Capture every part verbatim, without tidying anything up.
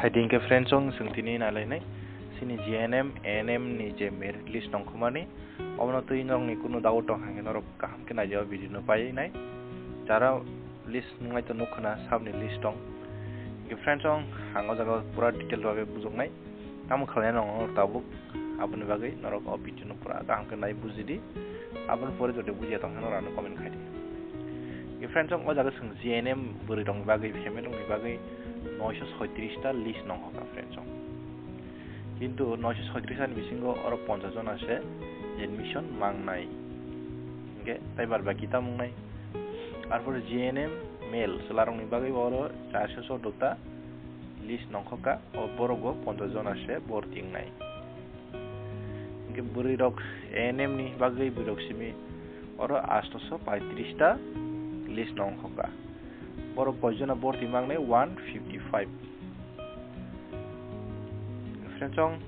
Hai din khe friends, chwng tini nailainai chini G N M, A N M ni je merit list tongkhumani, obono twi norokni kunu doubt tong hangkhe norok kaham khe naidi o video no painai. Jara list nungnai to nukkha na sabni list tong. Hingkhe friends, ang o jaga pura detail bagwi bujoknai. Tamo khlainai norok tabuk aboni bagwi norok o video no pura kaham khe nai bujidi. Aboni pore jodi bujiya tongkha norok ano comment khaidi. Hingkhe friends, o jaga chwng G N M bwrwi rokni bagwi, family rokni bagwi noisho soitris ta list nongkha friends. Kintu noisho soitris ani bisingo oro ponchash jona se admission mangnai. Hingkhe tai bar baki ta mungnai. Arpore G N M male chwlarokni bagwi oro charsho chordo ta list nongkha, o borok bo ponchash jona se borti wngnai. Hingkhe bwrwi rok A N M ni bagwi bwrwi rok simi oro astoso paitris ta list nongkha. Borok koi jona borti mangnai? One fifty five. Friends, chwng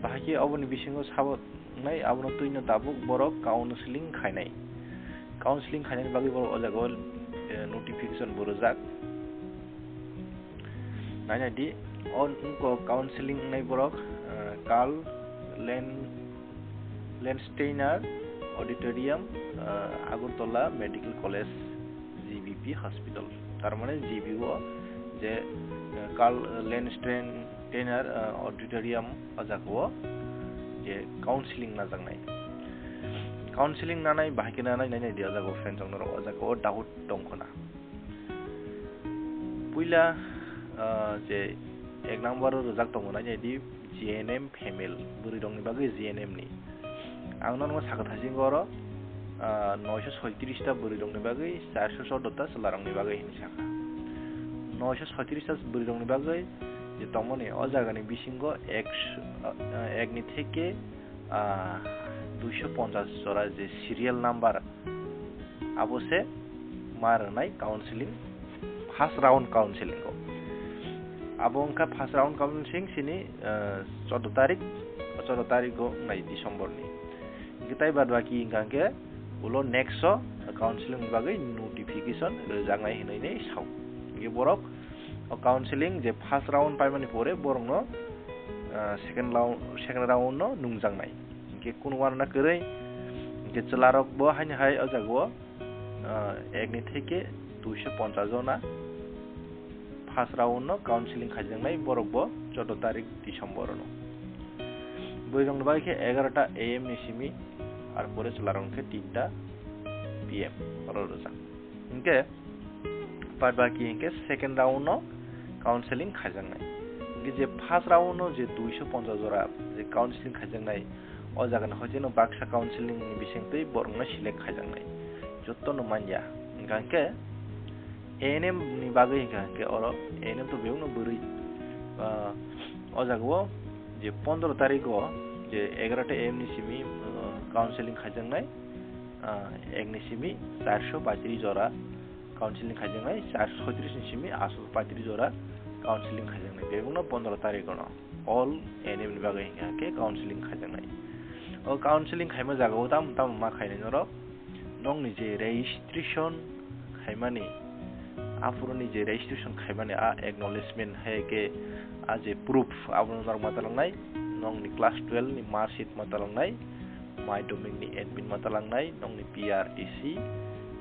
bahai khe oboni bisingo sabo wngnai, abono twino tabuk borok counseling khainai. Counseling khainani bagwi borok o jaga o, eh, notification bo rwjak. Nainai di, o wngkha counseling wngnai borok, eh, Carl Len-, Landsteiner Auditorium, eh, Agartala Medical College, G B P Hospital. Tar mane G B O je, eh, Carl Landsteiner, eh, Auditorium o jaga o je counseling najaknai. Counseling nanai bahai khe nanai, nainai di o jaga o friends, chwng norok o jaga o doubt tongkha na. Puila, ah, je ek number o rwjak tongo, nainai di G N M female, bwrwi rokni bagwi G N M ni. Ang nono sakha thasingo oro, ah, noisho soitris ta bwrwi rokni bagwi, charsho chordo ta chwla rokni bagwi hinwi sakha. Noisho soitris ta bwrwi rokni bagwi je tongmani o jagani bisingo ek, ah, ek ni theke, ah, duisho ponchash jora je serial number, abo se ma rwnai counseling, first round counseling o. Abo wngkha first round counseling sini, eh, chordo tarik, chordo tarik o wngnai December ni. Hingkhe tai bad baki hingkha hingkhe ulo next o counseling ni bagwi notification rwjaknai hinwi sao. Hingkhe borok o counseling je first round paimani pore borokno, ah, second round, second round no nungjaknai. Hingkhe kunu uanana kwrwi, hingkhe chwlarok bo haino hai o jaga o, ah, ek ni theke duisho ponchash jona first round no counseling khaijaknai borok bo chordo tarik December no. Bwrwi rokni bagwi khe egarota A M ni simi, ar pore chwlarok khe tinta P M oro rwjak. Hingkhe bad baki hingkhe second round no counseling khaijaknai. Hingkhe je first round no je duisho ponchash jora je counseling khaijaknai, o jaga ni hoite no baksa counseling ni bisingtwi borok no select khaijaknai. Joto no manya. Hingkha hingkhe A N M ni bagwi hingkha hingkhe oro A N M to bebak no bwrwi, ah, o jaga o je pondro tarik o je egarota A M ni simi, ah, counseling khaijaknai. Ah, ek ni simi charsho paitris jora counseling khaijaknai, charsho soitris ni simi atsho paitris jora counseling khaijaknai. Bebak no pondro tarik o no all A N M ni bagwi hingkha khe counseling khaijaknai. O counseling khaima jaga o tamo tamo ma khainai norok, nokni je registration khaimani, aphuru ni je registration khaimani a acknowledgement hai khe a je proof abono norok ma talangnai, nokni class twelve ni mark sheet ma talangnai, madhyamik ni admit ma talangnai, nokni P R T C,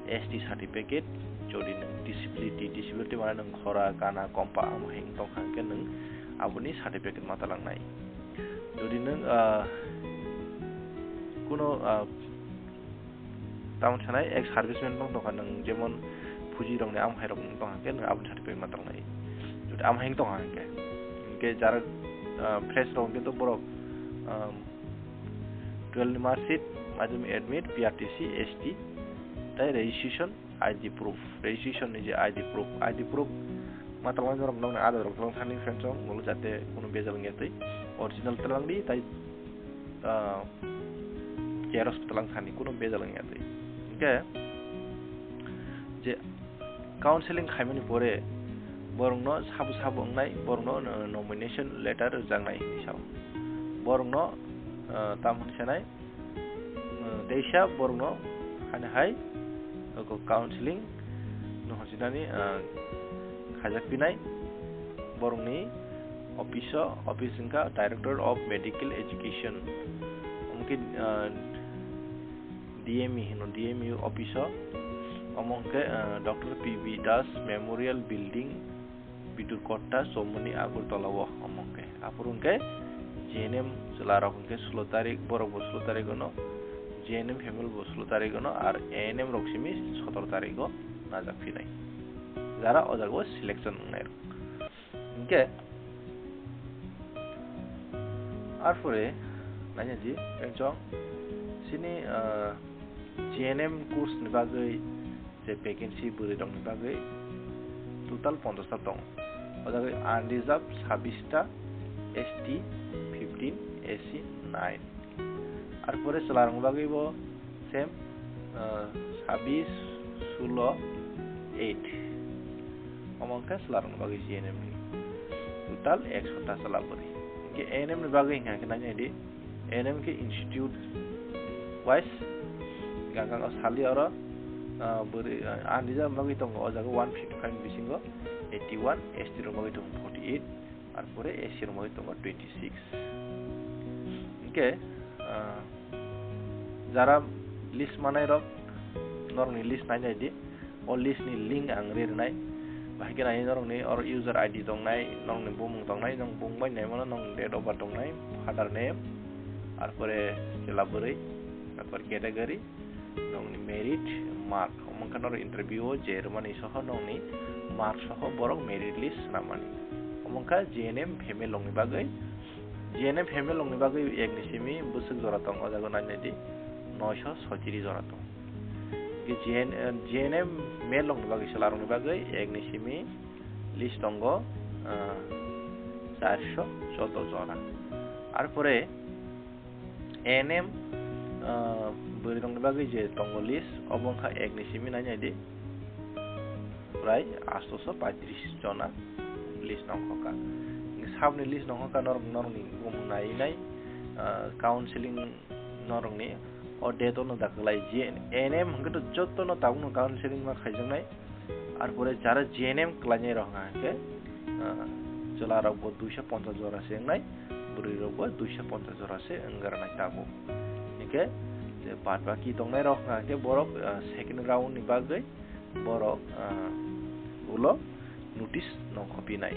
S T certificate, jodi nwng disability, disability mane nwng khora, kana, kompa, amo hai wng tongkha hwnkhe nwng aboni certificate ma talangnai. Jodi nwng, ah, kuno, ah, tamoni sanai ex serviceman tong tongkha nwng, jemon phuji rokni amo hai rok wng tongkha hwnkhe nwng aboni certificate ma talangnai. Jodi amo hai wng tongkha hwnkhe, hwnkhe jara, ah, fresh rok hwnkhe to borok, ah, twelve ni mark sheet, madhyamik admit, P R T C, S T, tei registration, I D proof, registration ni je I D proof, I D proof ma talangnai norok nokni Aadhaar rok talang thani friends rok, nolo jate kuno bejal wngya twi, original talang di, tai, ah, xerox talang thani kuno bejal wngya twi. Hingkhe je counseling khaimani pore borokno sabo sabo wngnai, borokno, ah, nomination letter rwjaknai hinwi sao. Borokno, ah, tamo hinwi sanai, ah, teisa borokno haino hai oko counseling no hwnjinani, ah, khaijak pinai. borokni office o, office wngkha Director of Medical Education, omo khe, ah, D M E hino, D M E office o, omo hwnkhe, ah, Doctor P B Das Memorial Building, Bidurkotta, Chomoni, Agartala o, omo hwnkhe. Aphuru hwnkhe G N M chwlarok hwnkhe sulo tarik, borok bo sulo tarik ono, G N M family bo sulo tarik ono, ar A N M rok simi sotor tarik o najak phinai. Jara o jaga o selection wngnai rok. Hwnkhe, arpore, naina di, chwng chini, ah, G N M course ni bagwi je vacancy bwrwi rok ni bagwi total ponchash ta tongo. O jaga unreserved sabbish ta, S T fifteen, S C nine. Arpore chwlarokni bagwi bo same, ah, sabbish, sulo, eight. Omo wngkha chwlarokni bagwi G N M ni. Total ekso ta chwla bwrwi. Hwnkhe A N M ni bagwi hwnkha khe nainai di. A N M khe institute wise hwnkha khe sali oro, ah, bwrwi, ah, unreserved bagwi tongo o jaga one fifty five bisingo eighty one, S T rok bagwi tongo forty eight. Arpore S C rok bagwi tongo twenty six. Hwnkhe, ah, jara list manai rok norokni list nainai di. O list ni link ang rinai. Bahai khe nai norokni oro user I D tongnai, norokni bumung tongnai, norok bumung bai naimano norokni date of birth tongnai, father name, arpore chwla bwrwi, arpore category, nokni merit mark, omo wngkha norok interview o je rwmani soho nokni mark soho borok merit list swnamani. Omo wngkha G N M family rokni bagwi, G N M family rokni bagwi ekni simi bwswk jora tongo, o jaga nainai di, noisho soitris jora tongo. G N, G N M male rokni bagwi, chwla rokni bagwi ekni simi list tongo, ah, charsho choudo jora. Arpore A N M, ah, bwrwi rokni bagwi je tongo list, obo wngkha ekni simi nainai di, prai atosho paitris jona list nongkhoka. Saboni list nongkhoka norok, norokni bumung nainai, ah, counseling norokni o date ono dakhwlai. Je A N M hwnkhe to jotono tabukno counseling ma khaijaknai. Arpore jara G N M kwlainai rok hwnkha khe, ah, chwla rok bo duiso ponchash jora se wngnai, bwrwi rok bo duiso ponchash jora se wngranai tabuk. Hinkhe je baad baki tongnai rok hwnkha khe borok, ah, second round ni bagwi borok, ah, ulo notice nongkhopinai.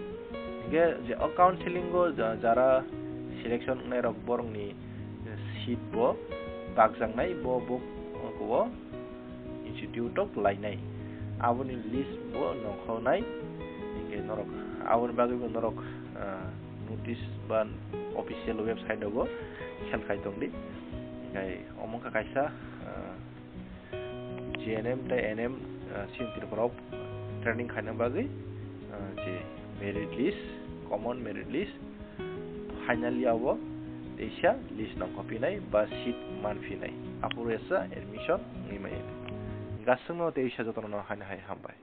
Hinkhe je o counseling o ja-, jara selection wngnai rok borokni seat bo bakjaknai, bo bo, bo institute o kwlainai. Aboni list bo nongkhornai. Hinkhe norok aboni bagwi bo norok, ah, notice ba official website o bo khel khai tongdi. Hinkhe omo wngkha kaisa, ah, G N M tei N M, ah, chini Tripura o training khaina bagwi, ah, je merit list, common merit list, finally abo teisa list nongkhopinai ba seat manphinai. Aphuru esa admission wngwi maya. Gasungno teisa jotono haino hai hambai.